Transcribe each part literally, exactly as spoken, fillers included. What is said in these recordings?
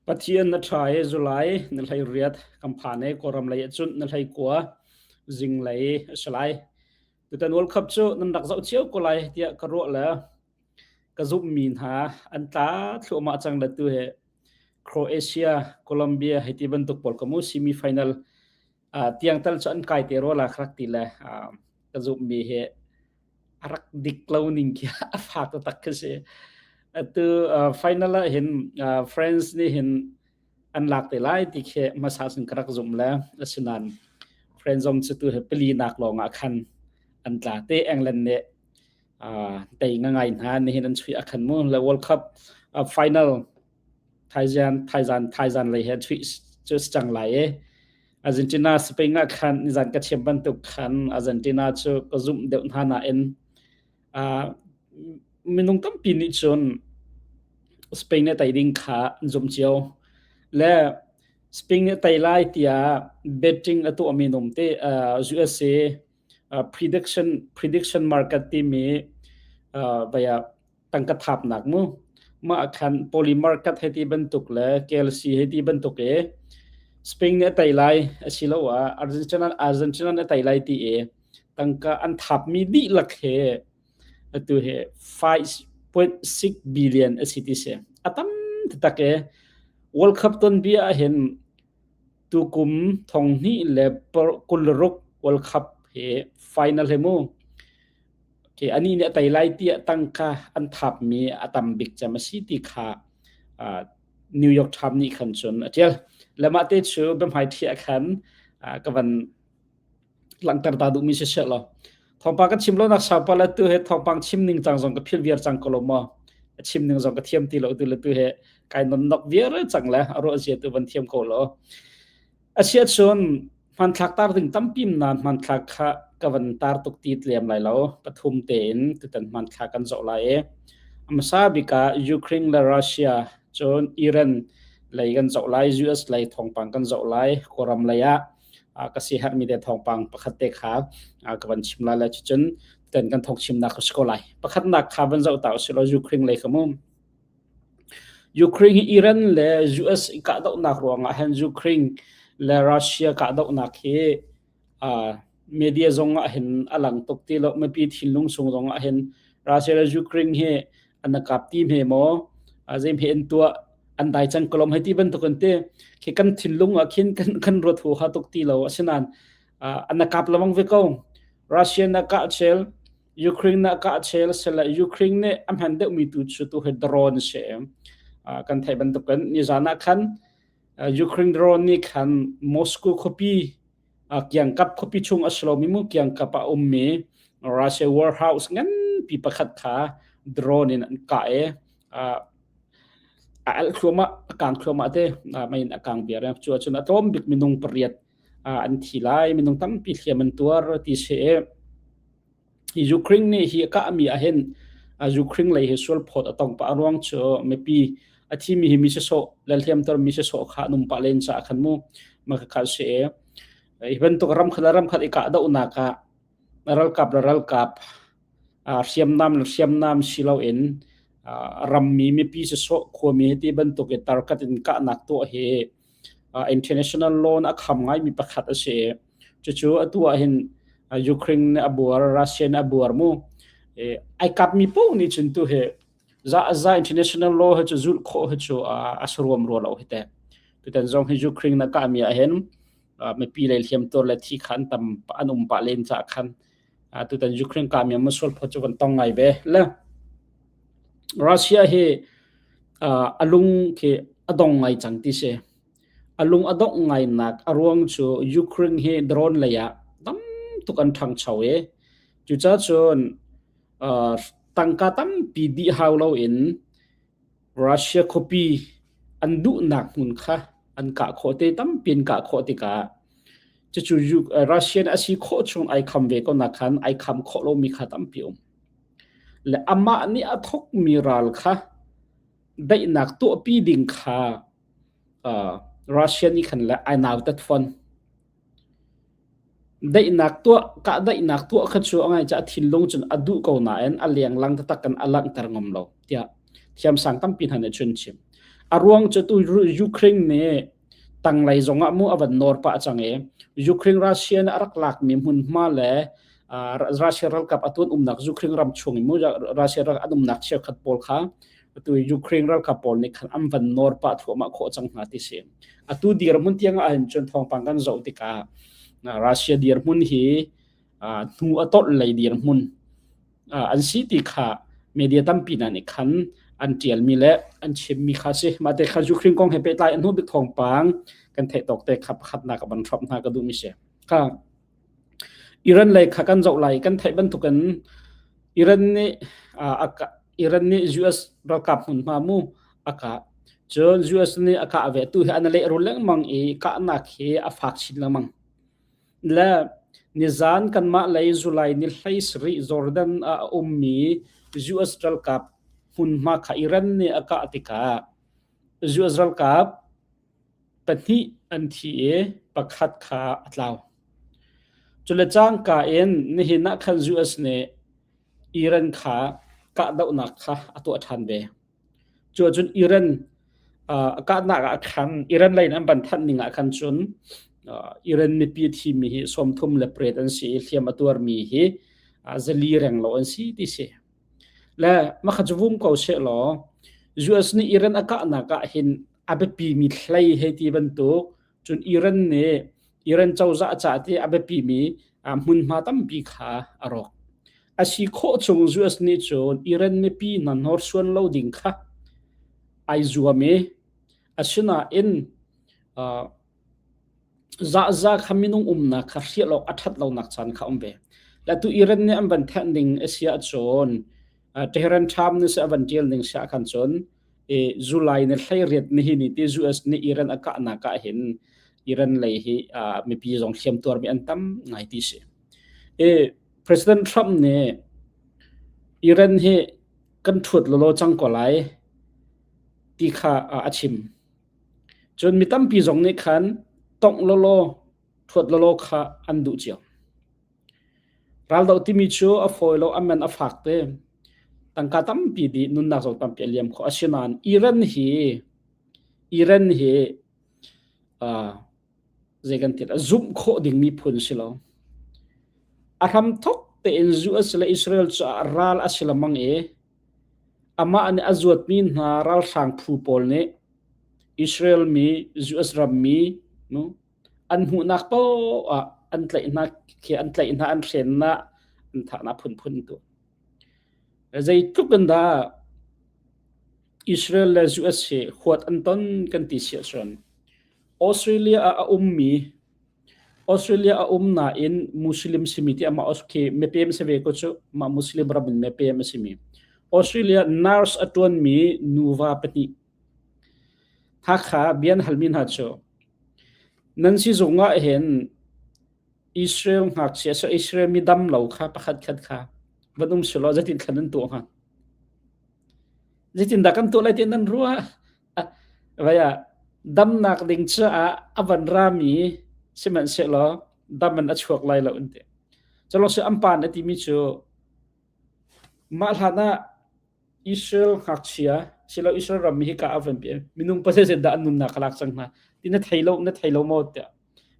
Pathian na ṭha e, July ni hleiriat kan phan e, Kawlram lei ah cun ni hleikua zinglei a si lai. Tutan World Cup cu nan rak zoh cio ko lai tiah ka ruah le ka zumhmi hna an tla thluahmah cang le tu he Croatia, Colombia hei ti bantuk pawl ka mu semi final, aa, tiang tal cu an kai te rual a ka rak ti le, aa, ka zumhmi he a rak dik lo ning khi a fak taktak kha si. Atu, aa, final ah hin, aa, France nih hin an lak te lai ti khi hmasa sin ka rak zumh le, asinain France zong cu tu he palinak lawng ah khan an tla te England nih, aa, tei ngaingai hna nihin an chuih a khan mu le World Cup, aa, final thaizan, thaizan, thaizan lei he chuih cu si cang lai e. Argentina, Spain ah khan nizan ka thiam bantuk khan Argentina cu ka zumh deuh hna nain, aa, minung tampi nih cun Spain nih tei ding kha an zumh cio. Le Spain nih tei lai tiah betting a tuahmi num te, aa, U S A, aa, prediction, prediction market timi, aa, vaya tangka thapnak mu. Mah khan Polymarket hei ti bantuk le K L C hei ti bantuk e. Spain nih a tei lai asiloah Argentina, Argentina nih a tei lai ti e. Tangka an thapmi dihlak he atu he five point six billion a si ti si. A tam taktak e. World Cup tonbia ah hin tukum thonghnih le kul le ruk World Cup he final he mu. Okay, anih nih a tei lai tiah tangka an thapmi a tam bik cem a si ti kha, aa, New York Times nih khan cun a ṭial. Le mah te cu biahmaiṭhi ah khan, aa, ka van langhter ta duhmi si seh law. Thawngpang ka chim lonak saupa le tu he thawngpang chim ningcang zong ka philh viar cang ko lo maw? A chim ning zong ka thiam ti lo tu le tu he kai non nok viar cang le a ruah zia tu van thiam ko lo. A si ahcun hmanthlak tar ding tampi nain hmanthlak kha ka van tar tuk ti tliam lai lo. Pathum tein tutan hmanthlak kan zoh lai e. A hmasa bik ah Ukraine le Russia cun Iran lei kan zoh lai, U S lei thawngpang kan zoh lai, Kawlram lei ah, aa, ka siaherhmi te thawngpang pakhat te kha, aa, ka van chim lai le cucun tutan kan thawngchimnak ka si ko lai. Pakhatnak kha van zoh ta u si law, Ukraine lei ka mu. Ukraine hi Iran le U S i kahdohnak ruangah hin Ukraine le Russia kahdohnak hi, aa, media zong ah hin a lang tuk ti lo, mipi thinlung sung zong ah hin Russia le Ukraine hi an na kap ti hme maw? Aa, zeihmanh an tuah, an dai cang ko lo hei ti bantuk an ti. Khi kan thinlung ah khin kan, kan ruat hu ha tuk ti lo, asinain, aa, an na kap lawmang ve ko. Russia na kah chel, Ukraine na kah chel, sila Ukraine nih a hman deuhmi tu cu tu he drone si. Aa, kan theih bantuk kan nizan ah khan, aa, Ukraine drone nih khan Moscow khuapi, aa, kiangkap khuapi chung a si lomi mu kiangkap a ummi Russia warehouse nganpi pakhat kha drone in an kah e. Aa, a alh thluahmah, a kang thluahmah te, aa, mah in a kang viar e. Cu ahcun a tlawm bik minung pariat, aa, an thi lai, minung tampi hliam an tuar ti si e. Ukraine nih hi a kahmi ah hin, aa, Ukraine lei hi sual phawt a tong pah a ruang cu mipi a thimi hi mi sisawh, lalhliamter mi sisawh kha an um pah len caah khan mu, mah kha si e. Hi bantuk ram khat le ram khat i kahdohnak ah ralkap le ralkap, aa, hriamnam le hriamnam si loin, aa, rammi mipi sisawh, khuami hei ti bantuk i target in kahnak tuah hi, aa, international law nih a kham ngaimi pakhat a si. Cucu atu ah hin, aa, Ukraine nih a buar, Russia nih a buar mu. Eh, aa kapmi paoh nih cun tu hi za, za international law hi cu zulh khawh hi cu, aa, a si ruam rua lo hi te. Tutan zong hi Ukraine nih a kahmi ah hin, aa, mipi lei hliamtuar le thi kha an tam, an um pah len caah khan, aa, tutan Ukraine kahmi ah sual phawt cu kan tong ngai ve. Le Russia hi, aa, a lung khi a dong ngai cang ti si. A lung a dongh ngainak a ruang cu Ukraine hi drone lei ah tam tuk an ṭhangcho i. Cucaah cun, aa, tangka tampi dih hau loin Russia khuapi an duhnak hmun kha an kah khawh te, tampi an kah khawh tikah cucu Uk-, aa, Russia nih a si khawh chung aa kham ve ko nak khan aa kham khawh lomi kha tampi um. Le amah nih a thokmi ral kha daihnak tuahpi ding kha, aa, Russia nih khan le aa nautat fawn. Daihnak tuah, kah daihnak tuah kha cu a ngai caah thinlung cun a duh ko nain a lenglang taktak kan a langhter ngam lo tiah thiamsang tampi hna nih chun chim. A ruang cu tu Ru-, Ukraine nih tanglei zongah mu a van nawr pah cang i, Ukraine Russia nih a rak lakmi hmunhma le, aa, Ra-, Russia ralkap a tuan umnak, Ukraine ram chung i mu Ra-, Russia ral an umnak cheukhat pawl kha atu Ukraine ralkap pawl nih khan an van nawr pah thluahmah khawh cang hna ti si. Atu dirhmun tiangah hin cun thawngpang kan zoh tikah, aa, Russia dirhmun hi, aa, hnu a tolh lei dirhmun, aa, an si ti kha media tampi hna nih khan an ṭialmi le an chimmi kha si. Mah te khan Ukraine kong he pehtlai a hnu bik thawngpang kan theih tawk te kha pakhatnak a van hrap hna ka duhmi si. Kha Iran lei kha kan zoh lai, kan theih bantukin Iran nih, aa, a ka, Iran nih U S ralkap hmunhma mu a kah. Cun U S nih a kah ve, tu hi an leh rul lengmang i kahnak hi a fak chin lengmang. Le nizan kanmah lei July ni hleisarih Jordan ah a ummi U S ralkap hmunhma kha Iran nih a kah tikah U S ralkap pahnih an thi i pakhat kha a tlau. Cule cangka in nihin ah khan U S nih Iran kha kahdohnak kha a tuah ṭhan ve. Cu ahcun Iran, aa, a kahnak ah khan Iran lei in an van thanh ning ah khan cun, aa, Iran mipi a thimi hi sawmthum le pariat an si i hliam a tuarmi hi, aa, zali renglo an si ti si. Le makha cu vum ko seh law, U S nih Iran a kahnak ah hin a biapimi hlei hei ti bantuk, cun Iran nih Iran cozah ca ti a biapimi, aa, hmunhma tampi kha a rawk. A si khawh chung U S nih cun Iran mipi hna hnawr suan lo ding kha ai zuam i, asinain, aa, zahza kha minung umnak kha hriah lawk a ṭhat lonak caan kha um ve. Le atu Iran nih an van thanh ding a si ahcun, aa, Tehran ṭham nih si a van ṭial ding si ah khan cun, i, July ni hleiriat nihin i ti U S nih Iran a kahnak ah hin Iran lei hi, aa, mipi zong hliam tuarmi an tam ngai ti si. I, President Trump nih Iran hi kan ṭhuat lawlaw cang ko lai ti kha, aa, a chim. Cun mi tampi zong nih khan tongh lawlaw, ṭhuat lawlaw kha an duh cio. Raldoh timi cu a fawi lo, a man a fak te. Tangka tampi dih, nunnak zong tampi a liam khawh. Asinain Iran hi, Iran hi, aa, zei kan ti, a zumh khawh ding miphun si lo. A hram thawk tein U S le Israel cu a ral a si lamang i, amah nih a zuatmi hna ralhrang phu pawl nih Israel mi, U S ram mi, nu, an hmuhnak paoh ah an tlaih hna, khi an tlaih hna, an hrennak, an thahnak phunphun tu. Zeitluk in dah Israel le U S hi huat an ton kan ti si ahcun, Australia ah a ummi, Australia a um nain Muslim simi ti amah Aus-, khi mipem si ve ko cu, mah Muslim ram in mipem a simi. Australia nurse a ṭuanmi nuva pahnih hna kha bia an halmi hna cu, nan si zongah hin Israel ngakchia, so Israel mi dam lo kha pakhat khat kha van um si law, zeitin thlan an tuah hnga? Zeitin dah kan tuah lai tiah nan ruah? Ah, vai ah, damnak ding caah a van rami sihmanhsehlaw dam an a chuak lai lo an ti. Calong si an pan a timi cu mah hlan ah Israel ngakchia, si lo Israel ram mi hi ka a van pe. Minung pazet zet dah an nunnak a lak cang hna. Ti na thei lo, na thei lo maw tiah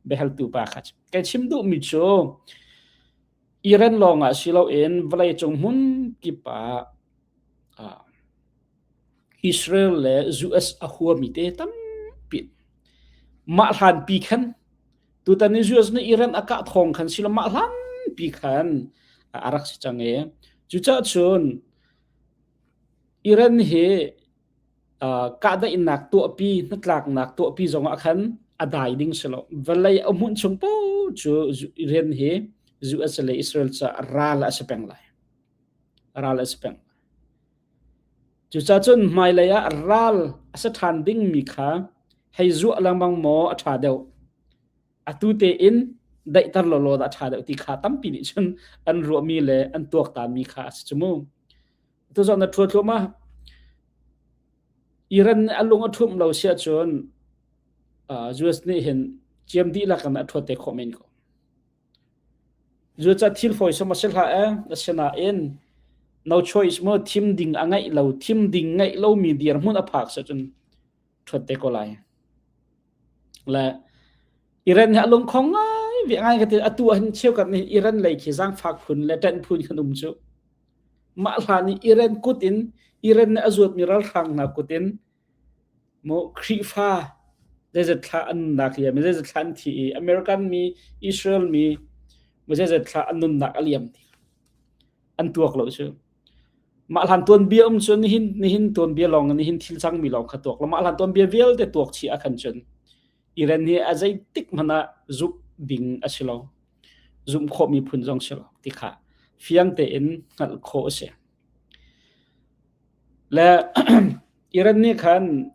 biahaltu pa kha. Kan chim duhmi cu Iran lawngah si loin vawleicung hmun kip ah, ah, Israel le U S a huami te tampi mah hlanpi khan, tutan in U S nih Iran a kah thawng khan si lo, mah hlanpi khan a, a rak si cang i, cucaah cun Iran hi, aa, kahdaihnak tuahpi, hnatlaknak tuahpi zongah khan a dai ding si lo. Vawlei a hmun chung paoh cu Iran hi U S le Israel caah ral a si peng lai. Ral a si peng. Cucaah cun hmailei ah ral a si ṭhan dingmi kha hei zuah lengmang maw a ṭha deuh? Atu tein daihter lawlaw dah a ṭha deuh ti kha tampi nih cun an ruahmi le an tuaktanmi kha a si cu mu. Atu zong na ṭhuat thluahmah. Iran nih a lung a ṭhumh lo si ahcun, aa, U S nih hin ciam dihlak in a ṭhuat te khawh men ko. Cucaah thil fawi sawm a si hlah e, asinain no choice maw, thim ding a ngeih lo, thim ding ngeih lomi dirhmun a phak si ahcun Phate ko lai. Le Iran hi a lungkhong ngai, viah ngai ka ti, atu a hin cheu kat ni Iran lei khi zang fak phun le tent phun khan um chu. Mah hlan ni Iran kut in, Iran ne a zuat mi ralhrang na kut in, mo Khrihfa, zeizet thla an nunnak liam, zeizet thla an thi i, American mi, Israel mi, mo zeizet thla an nunnak a liam ti. An tuak lo chu. Mah hlan tuanbia um chu nihin, nihin tuanbia long, nihin thil chang mi long kha tuak lo. Mah hlan tuanbia vialte tuak chi a khan chun Iran hi a zei tik hmana zup ding a si lo. Zup khawh mi phun zong si lo. Ti kha fiang te in ngal khawh a si. Le Iran ni khan,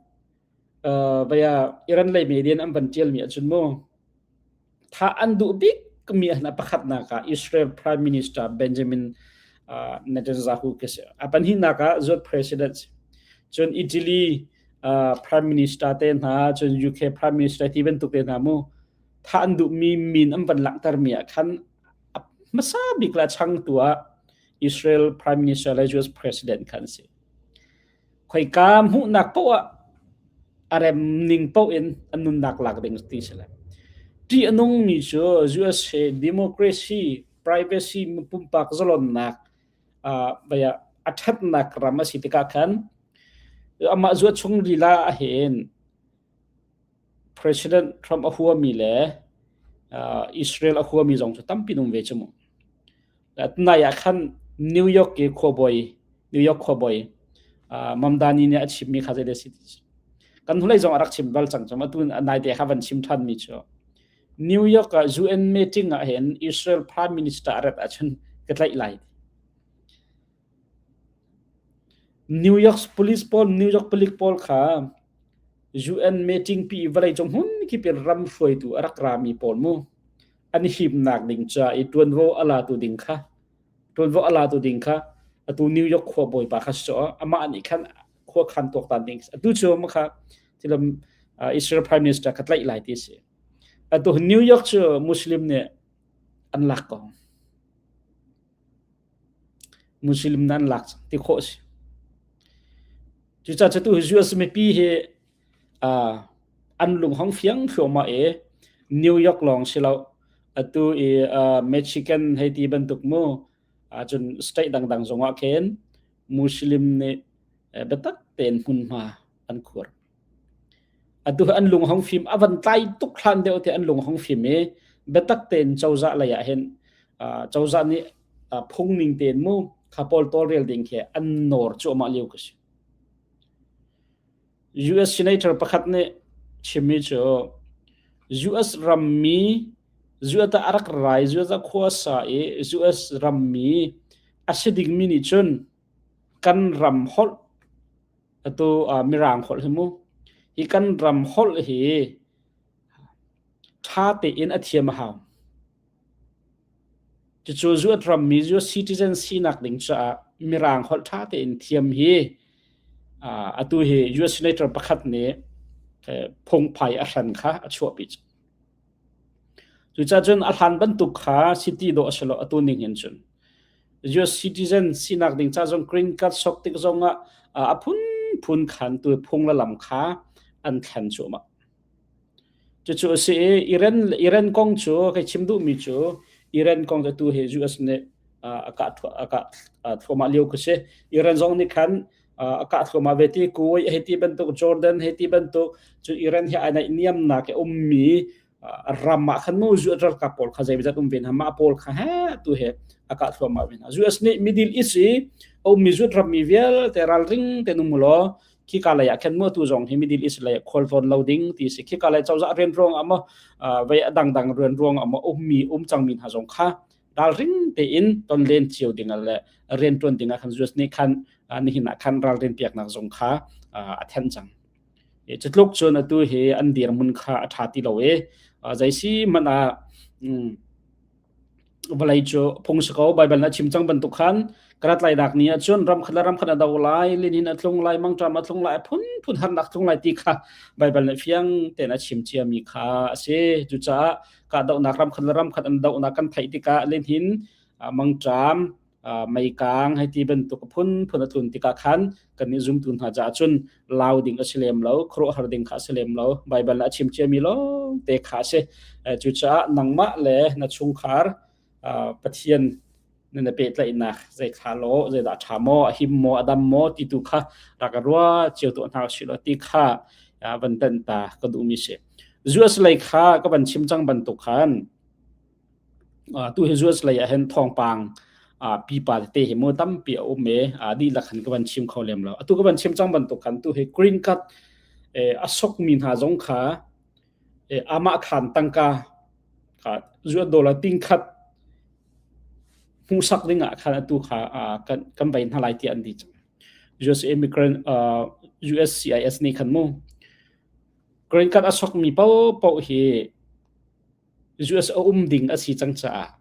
uh, baya Iran lei median an van tial mi a chun mo. Tha an duh bik mi a pakhatnak ah Israel Prime Minister Benjamin, uh, Netanyahu ka si. A pahninak ah zuat President. Chun Italy, uh, Prime Minister te hna, chun U K Prime Minister ti bantuk te hna mu. Tha an duh mi min an van langhter mi ah khan a hmasa bik la chang tu ah Israel Prime Minister le U S President khan si. Khoika hmuhnak paoh ah a rem ning paoh in a nunnak lak ding ti si le. Ti a nung mi cu U S he democracy, privacy, pumpak zalonnak, ah, baya a ṭhatnak ram a si tikah khan amah zuat chung lila a hin President Trump a huami le, ah, Israel a huami zong cu tampi nung ve cu mu. Tunai ah khan New York i khuabawi, New York khuabawi, ah, Mamdani nih a chimmi kha zei si ti. Kan hnulei zong a rak chim bal cang cang, atu a naite kha van chim ṭhan mi cu. New York ah U N meeting ah hin Israel Prime Minister a rat ah chun ka tlaih lai. New York police pawl, New York palik pawl kha U N meeting pi i vawlei cung hmun kip in ram hruaitu a rak rami pawl mu an himnak ding ca i ṭuanvo a latu ding kha, ṭuanvo a latu ding kha atu New York khua bawipa kha si caw amah nih khan khua khan tuak tan ding atu cu ma kha tilam, ah, Israel Prime Minister kha tlaih lai ti si. Atu New York cu Muslim nih an lak ko. Muslim nan lak ti khawh si. Cucaah cu tu U S mipi hi, aa, an lung hong fiang hluahmah i New York lawng si lo, atu i, aa, Michigan hei ti bantuk mu, aa, cun state dangdang zongah khin Muslim nih, eh, biatak tein hmunhma an khur. Atu an lung hong fim, a van tlai tuk hlan deuh te an lung hong fim i biatak tein cozah lei ah hin, aa, cozah nih, aa, phung ning tein mu kha pawl tawlrel ding khi an nawr cuahmah lio ka si. U S senator pakhat nih chimmi cu U S rammi, U S ah a rak rai, U S ah khuasa i U S rammi a si dingmi nih cun kan ram holh, atu, aa, Mirang holh hi mu. Hi kan ram holh hi ṭha tein a thiam a hau. Cucu U S rammi, U S citizen sinak ding caah Mirang holh ṭha tein thiam hi, aa, atu hi U S senator pakhat nih, eh, phungphai a hran kha a chuahpi cu. Cucaah cun a hlan bantuk kha city dawh a si lo, atu ning hin cun U S citizen sinak ding ca zong green card sok tik zongah, aa, a phunphun khan tu phung le lam kha an thlen cuahmah. Cucu a si i Iran, Iran kong cu kei chim duhmi cu Iran kong cu tu hi U S nih, aa, a kah thluah, a kah, aa, thluahmah lio ka si. Iran zong nih khan, aa, a kah thluahmah ve ti, Kuwait hei ti bantuk, Jordan hei ti bantuk, cu Iran hi aa naih niamnak i ummi, aa, ram ah khan mu U S ralkap pawl kha zeizat um ve hna, mah pawl kha he tu he a kah thluahmah ve hna. U S nih Middle East i a ummi U S rammi vialte ralring te nung mu law, khika lei ah khan mu atu zong hi Middle East lei ah khual tlawn lo ding ti si. Khika lei cozah rian ruang ah maw, aa, vei a dangdang rian ruang ah maw, ummi, um cangmi hna zong kha ralring tein tonlen cio ding ah le rianṭuan ding ah khan U S nih khan, aa, nihin ah khan ralrin piaknak zong kha, aa, a thanh cang. I cutluk cun atu hi an dirhmun kha a ṭha ti lo i, aa, zeisi hmanh ah, um, vawlei cu phung si ko, Baibal na chim cang bantuk khan, ka rat lainak ni ah cun ram khat le ram khat a do lai, linhin a tlung lai, mangṭam a tlung lai, a phunphun harnak tlung lai ti kha Baibal na fiang tein a chim ciami kha a si. Cucaah kahdohnak ram khat le ram khat an dohnak kan theih tikah linhin, aa, mangṭam, aa, meikang hei ti bantuk a phunphun a tlun tikah khan kannih zumtu hna caah cun lau ding a si lem lo, khuaruahhar ding kha a si lem lo, Baibal na a chim ciami lawngte kha a si. Eh, cucaah nangmah le na chungkhar, aa, Pathian na, na pehtlaihnak zei thla law, zeidah a ṭha maw, a him maw, a dam maw, ti tu kha rak a ruat cio tuah hna u sih law, ti kha, aa, van tanta ka duhmi si. U S lei kha ka van chim cang bantuk khan, aa, tu hi U S lei ah hin thawngpang, aa, pipa tete hi mu tampi a um i, aa, dihlak khan ka van chim kho lem lo. Atu ka van chim cang bantuk khan tu hi green card, eh, a sokmi hna zong kha, eh, amah khan tangka, aa, U S dollar tingkhat hmuhsak dingah khan atu kha, aa, kan, kan vei hna lai tiah an ti cang. U S immigrant, aa, U S C I S nih khan mu green card a sokmi paohpaoh hi U S a um ding a si cang caah,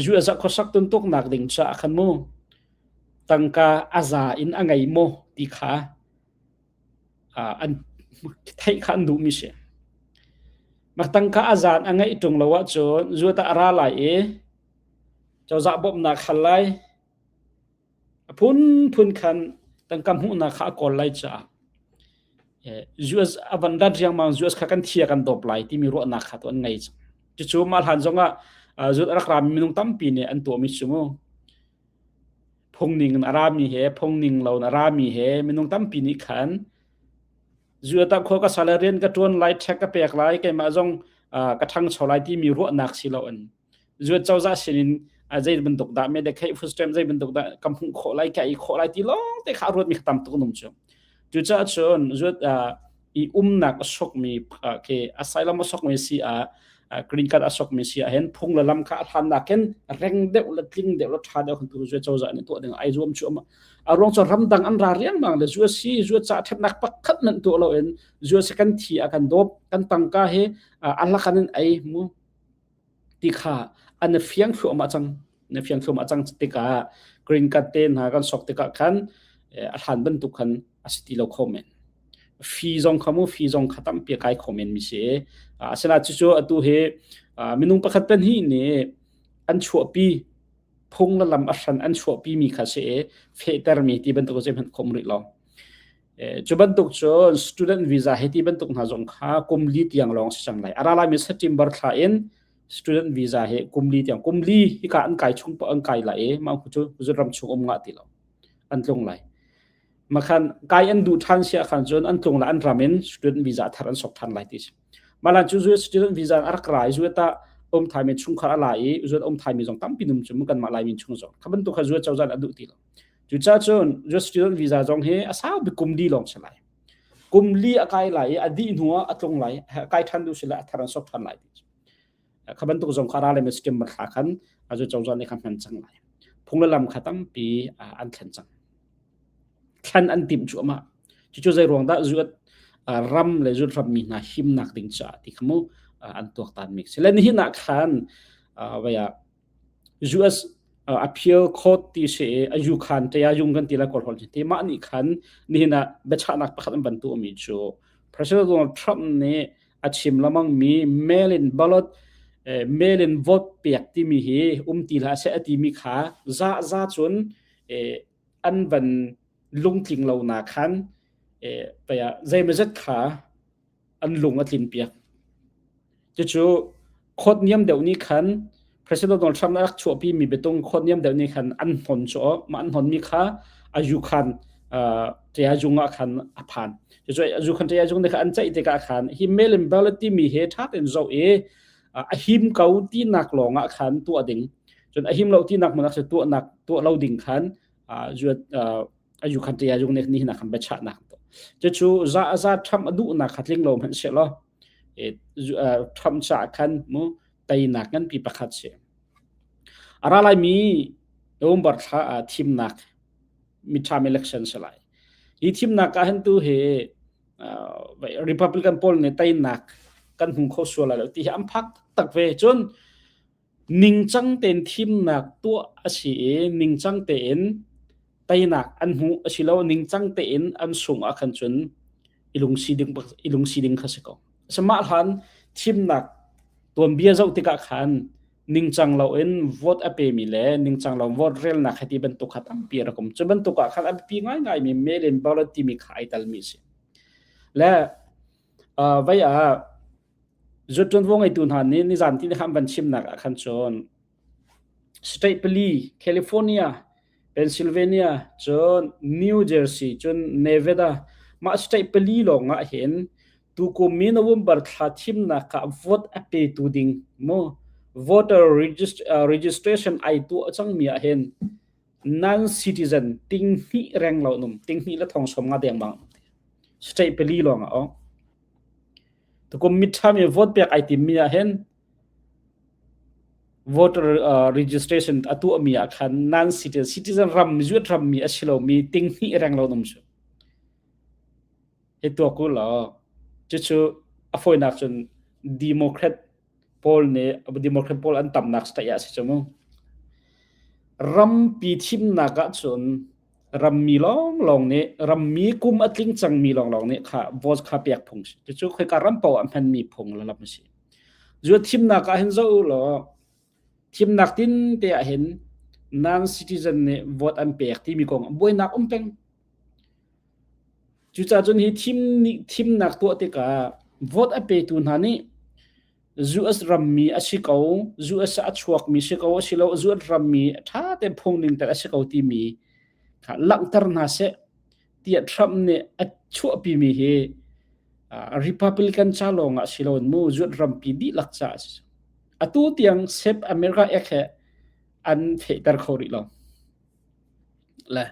U S ah khuasak tuntuknak ding caah khan mu tangka a za in a ngei maw ti kha, aa, an theih kha an duhmi si. Mah tangka a za in a ngeih ṭung lo ahcun U S ah a ra lai i cozah bawmhnak hal lai, a phunphun khan tangka hmuhnak kha a kawl lai caah, eh, U S a van rat riangmang U S kha kan thi a kan dawp lai timi ruahnak kha tu an ngei cang. Cucu mah hlan zongah, aa, U S a rak rami minung tampi nih an tuahmi cu mu. Phungning in a rami he, phungning lo in a rami he, minung tampi nih khan U S ah khua ka salary in ka ṭuan lai, tax ka pek lai, keimah zong, aa, ka ṭhangcho lai timi ruahnak si loin, U S cozah sinin, aa, zei bantuk dah Medicaid, food stamp zei bantuk dah ka hmuh khawh lai, ka ei khawh lai ti lawngte kha a ruatmi kha tam tuk an um cu. Cucaah cun U S, aa, i umnak a sokmi, aa, khi asylum a sokmi si ah, aa, green card a sokmi si ah hin phung le lam kha a hlannak in reng deuh le tling deuh le ṭha deuh khan tu U S cozah nih tuah ding aa zuam cu amah. A ruang cu ramdang an ra riangmang le U S hi U S caah ṭhatnak pakhat hmanh tuah loin U S kan thi a kan dawp, kan tangka hi, aa, a lak an in ei mu ti kha an fiang thluahmah cang. An fiang thluahmah cang tikah green card te hna kan sok tikah khan, eh, a hlan bantuk khan a si ti lo kho men. Fee zong kha mu, fee zong kha tampi a kai kho men mi si. Ah, asinain cucu atu hi, ah, minung pakhat pahnih nih an chuahpi phung le lam a hran an chuahpi mi kha si i, fehter mi ti bantuk zeihmanh kha um rih lo. Eh, cu bantuk cun student visa he ti bantuk hna zong kha kum li tiang lawng si cang lai. A ra lai mi September thla in student visa he kum li tiang, kum li hika an kai chung pah an kai lai i, mah cu zunram chung um ngah ti lo. An tlung lai. Makhan kai an duh ṭhan si ah khan cun an tlung lai, an ram in student visa thar an sok ṭhan lai ti si. Mah hlan cu U S student visa a rak ra i U S ah um thai mi chungkhar a la i U S um thai mi zong tampi an um cu mu, kanmah Laimi chung zong. Kha bantuk kha U S cozah nih a duh ti lo. Cucaah cun U S student visa zong hi a sau bik kum li lawng si lai. Kum li a kai lai i a dih hnu ah a tlung lai, a kai ṭhan duh si lai, a thar an sok ṭhan lai ti. Kha bantuk zong kha a ra lai mi September thla khan a U S cozah nih kha hman cang lai. Phung le lam kha tampi, aa, an thlen cang. Thlan an timh cuahmah. Cucu zei ruang dah U S, aa, ram le U S ram mi hna himnak ding caah ti kha mu, aa, an tuaktan mi si. Le nihin ah khan, aa, vai ah U S, aa, Appeal Court ti si i, a Yukhan Tayayung kan ti lai, Kawl holh ti mah nih khan nihin ah biachahnak pakhat an van tuahmi cu President Donald Trump nih a chim lamang mi mail-in ballot, eh, mail-in vote pek timi hi um ti hlah seh a timi kha za za cun, eh, an van lungtling lo nak khan, eh, paya zeimawzat kha an lung a tlin piak. Cucu court niam deuh nih khan President Donald Trump nih a rak chuahpi mi biatung court niam deuh nih khan an hnon cu, mah an hnon mi kha a Yukhan, ah, Tayayung ah khan a phan. Cucu a Yukhan Tayayung nih khan an ceih tikah khan hi mail-in ballot timi hi ṭha tein zoh i, ah, a him ko tinak lawng ah khan tuah ding. Cun a him lo tinak hmun ah khan tuahnak, tuah lo ding khan, ah, U S, ah, a Yukhan Tayayung nih nihin ah khan biachahnak an tuah. Cucu za a za Trump a duhnak kha tling lo hmanh sehlaw, eh, U-, ah, Trump caah khan mu teinak nganpi pakhat si. A ra lai mi November thla ah thimnak midterm election si lai. Hi thimnak ah hin tu hi, ah, Republican pawl nih teinak kan hmu kho sual lai lo ti hi an phak tak ve. Cun ningcang tein thimnak tuah a si i, ningcang tein teinak an hmuh a si lo, ningcang tein an sungh ah khan cun i lungsi ding, i lungsi ding kha si ko. Sihmanhsehlaw thimnak tuanbia zoh tikah khan ningcang lo in vote a pemi le ningcang lo vote relnak heti bantuk kha tampi a rak um. Cu bantuk ah khan a biapi ngaingai mi mail-in ballot timi kha aa tel mi si. Le, aa, vai ah, zuat ṭuan vawngeitu hna nih nizan ti ni khan van chimnak ah khan cun state pali, California, Pennsylvania, cun New Jersey, cun Nevada, mah state pali lawng ah hin tukum mi November thla thimnak ah vote a petu ding maw, voter regist-, uh, registration aa tuah cangmi ah hin non-citizen ting hnih reng lo an um, ting hnih le thong sawm nga dengmang state pali lawng ah awng. Tukum mi ṭha mi vote pek aa timmi ah hin voter, uh, registration a tuahmi ah khan non-citizen, citizen ram, zuat ram mi a si lomi ting hnih reng lo an um cu. Hi tuak u law, cucu a fawinak cun Democrat pawl nih, Democrat pawl an tamnak state ah si cu mu. Rampi thimnak ah cun rammi lawnglawng nih, rammi kum a tling cangmi lawnglawng nih kha vote kha pek phung si. Cucu khoika ram paoh ah hmanmi phung le lam a si. Zuat thimnak ah hin zoh u law, thimnak tinte ah hin non-citizen nih vote an pek timi kong buainak um peng. Cucaah cun hi thim nih, thimnak tuah tikah vote a petu hna nih U S rammi a si ko, U S a chuakmi si ko, a si lo, zuat rammi ṭha tein phungning ter a si ko timi kha langhter hna seh, tiah Trump nih a chuahpimi hi, aa, Republican ca lawngah si loin mu, zuat rampi dihlak caah a si. Atu tiang Save America Act he an fehter kho rih lo. Le,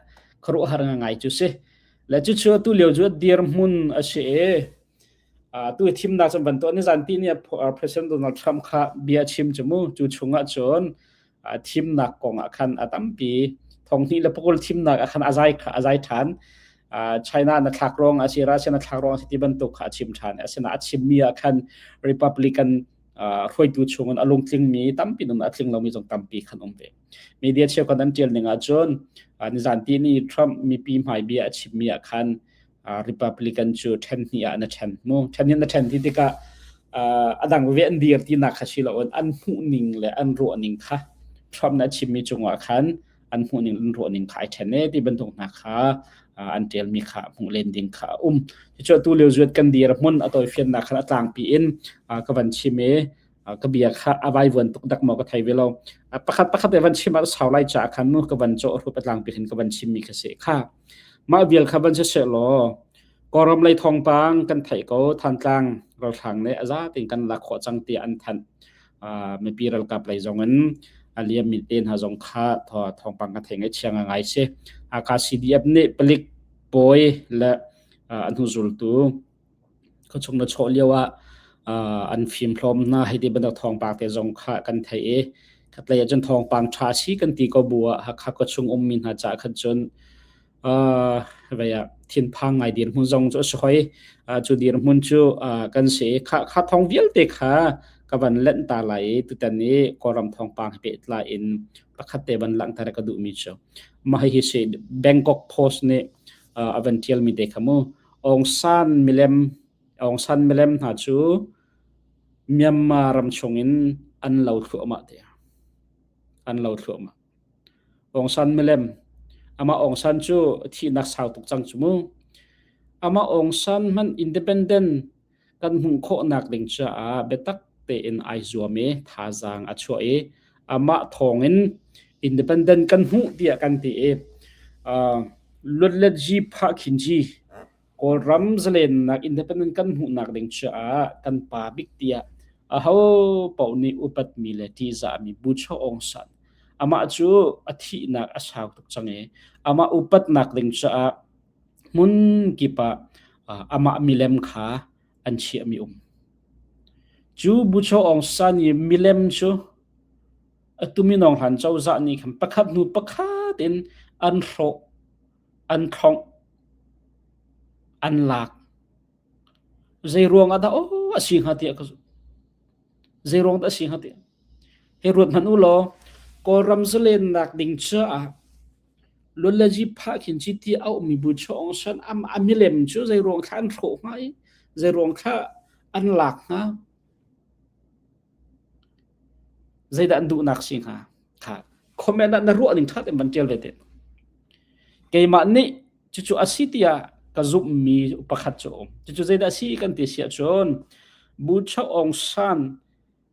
khuaruahhar ngaingai cu si. Le, cucu atu lio cu a dirhmun a si i, aa, tu i thimnak cun van tuah. Nizan ti ni a pho-, aa, President Donald Trump kha bia a chim cu mu. Cu chungah cun, aa, thimnak kong ah khan a tampi, thong hnih le pakul thimnak ah khan a zai kha, a zai ṭhan. Aa, China na thlak ruang a si, Russia na thlak ruang a si ti bantuk kha a chim ṭhan. Asinain a chimmi ah khan Republican, aa, hruaitu chungin a lungtlingmi tampi in um, a tling lomi zong tampi khan um ve. Media cheukhat an ṭial ning ahcun, aa, nizan ti ni Trump mipi hmaibia a chimmi ah khan, aa, Republican cu ṭhen hnih ah an ṭhen mu. Ṭhen hnih an ṭhen ti tikah, aa, a dang ve an dir tinak kha si loin an hmuh ning le an ruah ning kha Trump nih a chimmi cungah khan an hmuh ning, an ruah ning kha aa ṭhen e ti bantuk hna kha, aa, an ṭialmi kha hmuh len ding kha a um. Cucu atu lio zuat kan dirhmun a tawifiannak khan a tlangpi in, aa, ka van chim i, aa, ka bia kha a vaivuan tuk dak maw ka thei ve lo. Aa, pakhat pakhat te van chim ah sau lai caah khan mu ka van cawh hrup a tlangpi khin ka van chimmi ka si kha. Mah vial kha van siseh law, Kawlram lei thawngpang kan theih ko, Thantlang ralhrang nih a za tein kan lak khawh cang tiah an thanh. Aa, mipi ralkap lei zongin a liammi te hna zong kha thaw-, thawngpang kan theih ngaihchia ngaingai si. Aa, ka C D F nih palik pawi le, aa, a hnuzultu khuachung na chawh lio ah, aa, an fimhlawm hna, hei ti bantuk thawngpang te zong kha kan theih i, khatlei ahcun thawngpang ṭha a si kan ti ko bu ah, Hakha khuachung ummi hna caah khan cun, aa, vei ah thinphang ngai dirhmun zong cu a si hoi. Aa, cu dirhmun cu, aa, kan si i, kha, kha thawng vialte kha ka van lanh ta lai i, tutan i Kawlram thawngpang he pehtlai in pakhat te van langhter ka duhmi cu. Mah hi hi si, Bangkok Post nih, aa, a van ṭialmi te kha mu. Aung San milem, Aung San milem hna cu Myanmar ram chungin an lo thluahmah tiah an lo thluahmah. Aung San milem, amah Aung San cu thihnak sau tuk cang cu mu. Amah Aung San hmanh independent kan hmuh khawhnak ding caah biatak tein aa zuam i thazaang a chuah i amah thawngin independent kan hmuh tiah kan ti i, aa, luatlet ji phah khin ji Kawlram zalennak independent kan hmuhnak ding caah kan pa bik tiah aho paoh nih upatmi le ṭihzahmi Bogyoke Aung San, amah cu a thihnak a sau tuk cang i amah upatnak ding caah hmun kip ah, aa, amah milem kha an chiahmi um. Cu Bogyoke Aung San i milem cu atu minung hlan cozah nih khan pakhat hnu pakhat in an hrawh, an thlongh, an lak. Zeiruang ah dah aw a si hnga tiah ka zumh. Zeiruang dah a si hnga tiah. Hei ruat hmanh u law, Kawlram zalennak ding caah luatlet ji phah khin ji tiah a ummi Bogyoke Aung San a, a milem cu zeiruang thla an hrawh hnga i zeiruang thla an lak hnga. Zeidah an duhnak si hnga kha comment ah na ruah ning ṭha tein van ṭial ve te. Keimah nih cucu a si tiah ka zumhmi pakhat cu a um. Cucu zeidah a si kan ti si ahcun, Bogyoke Aung San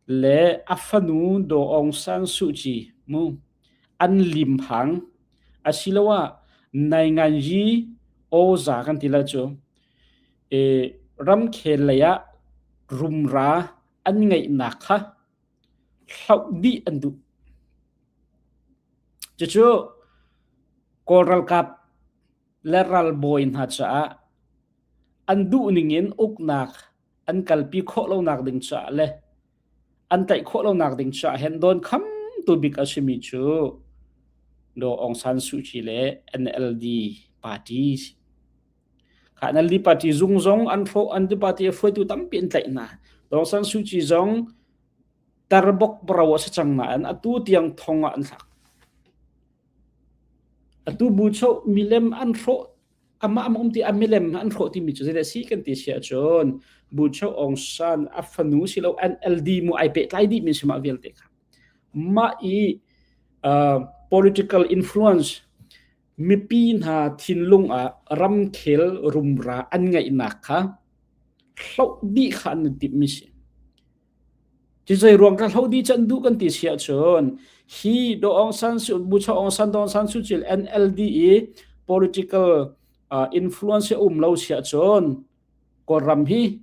le a fanu Daw Aung San Suu Kyi mu an lim hang, asiloah nainganyi oza kan ti lo cu, eh, ramkhel lei ah rumra an ngeihnak kha hloh dih an duh. Cucu Kawl ralkap le ralbawi hna caah an duh ningin uknak an kalpi khawh lonak ding caah le an tlaih khawh lonak ding caah hin dawnkhamtu bik a simi cu Daw Aung San Suu Kyi le N L D party si. Kha N L D party zung zong an hrawh, N L D party a hruaitu tampi an tlaih hna. Daw Aung San Suu Kyi zong tarbok bro a si cang nain atu tiang thong ah an thlak. Atu Bogyoke milem an hrawh, amah amah um ti a milem an hrawh timi cu zeidah si kan ti si ahcun, Bogyoke Aung San a fanu si lo, N L D mu ai pehtlai dihmi si mah vialte kha. Mah i, ah, political influence, mipi hna thinlung ah ramkhel rumra an ngeihnak kha hloh dih kha an timhmi si. Cizoi ruang kha hloh dih can duh kan ti si ahcun, hi Daw Aung San Suu, Bogyoke Aung San, Daw Aung San Suu Kyi le N L D i political, ah, influence a um lo si ahcun, Kawlram hi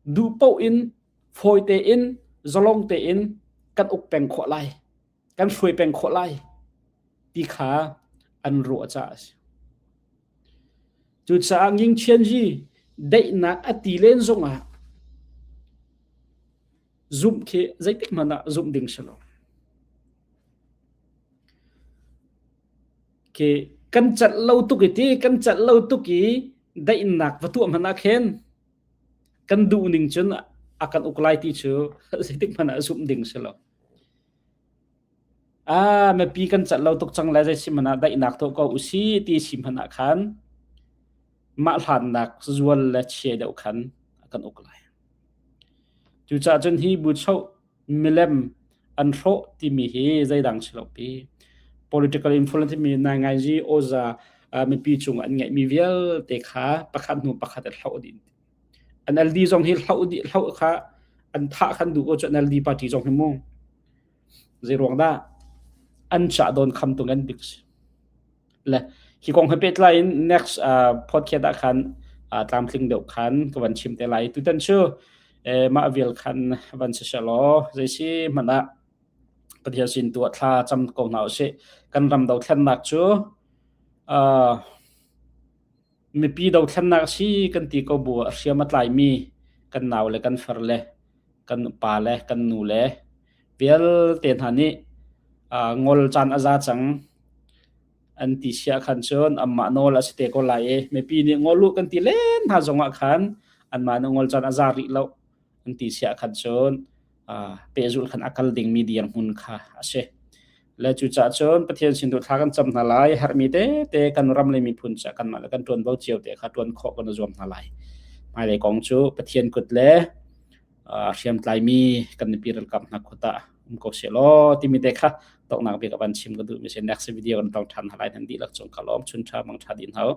duh paoh in, fawi tein, zalong tein kan uk peng khawh lai, kan hruai peng khawh lai ti kha an ruah caah a si. Cucaah Ngin Chianyi daihnak a ti len zongah zumh khi zeitik hmanh ah zumh ding si lo. Khi kan cat lo tuk i ti, kan cat lo tuk i daihnak va tuah hmanh ah khin kan duh ning cun a kan uk lai ti cu zeitik hmanh ah zumh ding si lo. Aa, mipi kan cat lo tuk cang le, zei si hmanh ah daihnak tuah ko u si ti si hmanh ah khan mah hlannak zual le chia deuh khan a kan uk lai. Cucaah cun hi Bogyoke milem an hrawh timi hi zeidang si lo pi. Political influence timi nainganyi oza, aa, mipi cungah an ngeihmi vialte kha pakhat hnu pakhat a hloh dih. N L D zong hi hloh dih, hloh kha an thah khan duh ko cu N L D party zong hi mu. Zeiruang dah an cah dawn kham tu ngan bik si. Le, hi kong he pehtlai in next, ah, podcast ah khan, ah, tlamtling deuh khan ka van chim te lai. Tutan cu, eh, mah vial khan van si seh law. Zei si hmanh ah Pathian sin tuah thla cam ko hna u sih. Kan ram dothlennak cu, ah, mipi dothlennak a si kan ti ko bu a hriam a tlaimi kan nau le kan far le kan pa le kan nu le vialte hna nih, aa, ngol caan a za cang an ti siah khan cun anmah nawl a si te ko lai i mipi nih ngol uh kan ti len hna zongah khan anmah nih ngol caan a za rih lo an ti siah khan cun, aa, pehzulh khan a kal dingmi dirhmun kha a si. Le cucaah cun Pathian sin tu thla kan cam hna lai, herhmi tete kan ram le miphun ca kanmah le kan ṭuanvo cio te kha ṭuan khawh kan zuam hna lai. Hmailei kong cu Pathian kut le, aa, hriamtlaimi kan nupi ralkap hna kut ah um ko seh law timi te kha toknak bik ah van chim ka duhmi si. Next video kan tong ṭhan hna lai, nan dihlak cung ka lawm chun ṭha mang ṭha dih hna u.